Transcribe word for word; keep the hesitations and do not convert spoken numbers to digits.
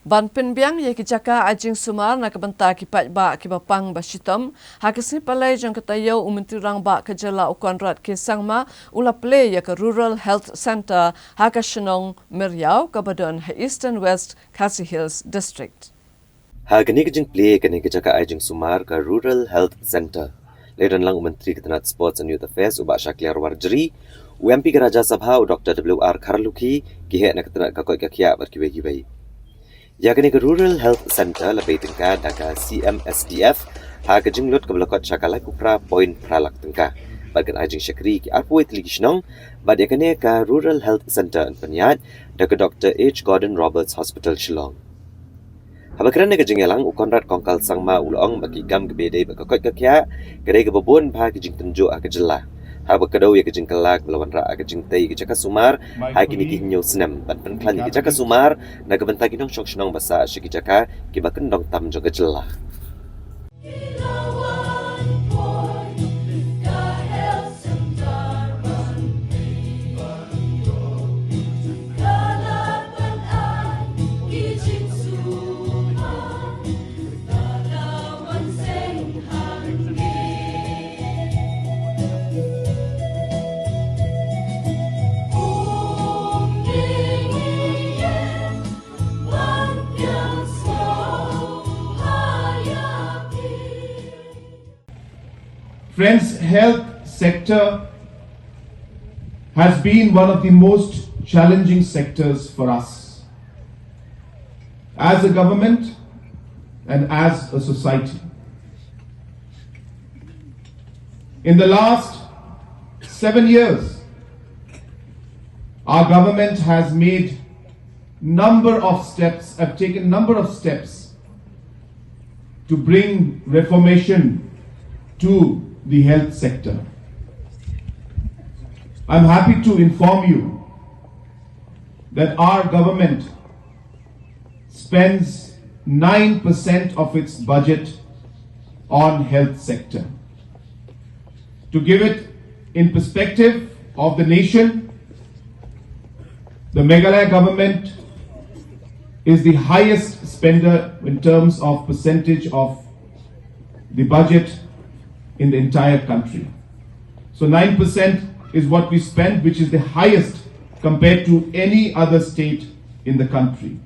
Ban pynbiang ïa ki jaka ai jingsumar na ka bynta ki paidbah kiba pang ba shitom, ha ka sngi Palei jong ka taïew u Myntri Rangbah ka jylla u Conrad K Sangma u la plie ïa ka Rural Health Centre ha ka shnong Meriaw kaba don ha Eastern West Khasi Hills District. Ha kane ka jingplie kane ka jaka ai jingsumar ka Rural Health Centre, la ïadonlang u Myntri ka tnat Sports and Youth Affairs u Bah Shakliar Warjri, u M P ka Rajya Sabha u Doctor W R Kharlukhi, ki heh na ka tnat ka koit ka khiah bad kiwei kiwei. Ïa kane ka Rural Health Centre la bei tyngka da ka C M S D F ha ka jinglut kaba la kot sha ka laiphew phra point phra lak tyngka, bad kan ai jingshakri ki arphew tylli ki shnong, bad ïa kane ka Rural Health Centre yn pynïaid da ka Doctor H Gordon Roberts Hospital Shillong. Haba kren ha ka jingïalang u Conrad Kongkal Sangma u la ong ba ki kam kiba ïadei bad ka koit ka khiah ka dei kaba bun bha ki jingtynjuh ha ka jylla, haba kdew ïa ka jingkylla kaba la wanrah ha ka jingtei ïa ki jaka sumar ha kine ki hynñiew snem ban pynkhlaiñ ïa ki jaka sumar na ka bynta ki nongshong shnong ba sah sha ki jaka kiba kyndong tam jong ka jylla. Friends, health sector has been one of the most challenging sectors for us as a government and as a society. In the last seven years, our government has made number of steps, have taken number of steps to bring reformation to the health sector. I'm happy to inform you that our government spends nine percent of its budget on health sector. To give it in perspective of the nation, the Meghalaya government is the highest spender in terms of percentage of the budget in the entire country. So nine percent is what we spend, which is the highest compared to any other state in the country.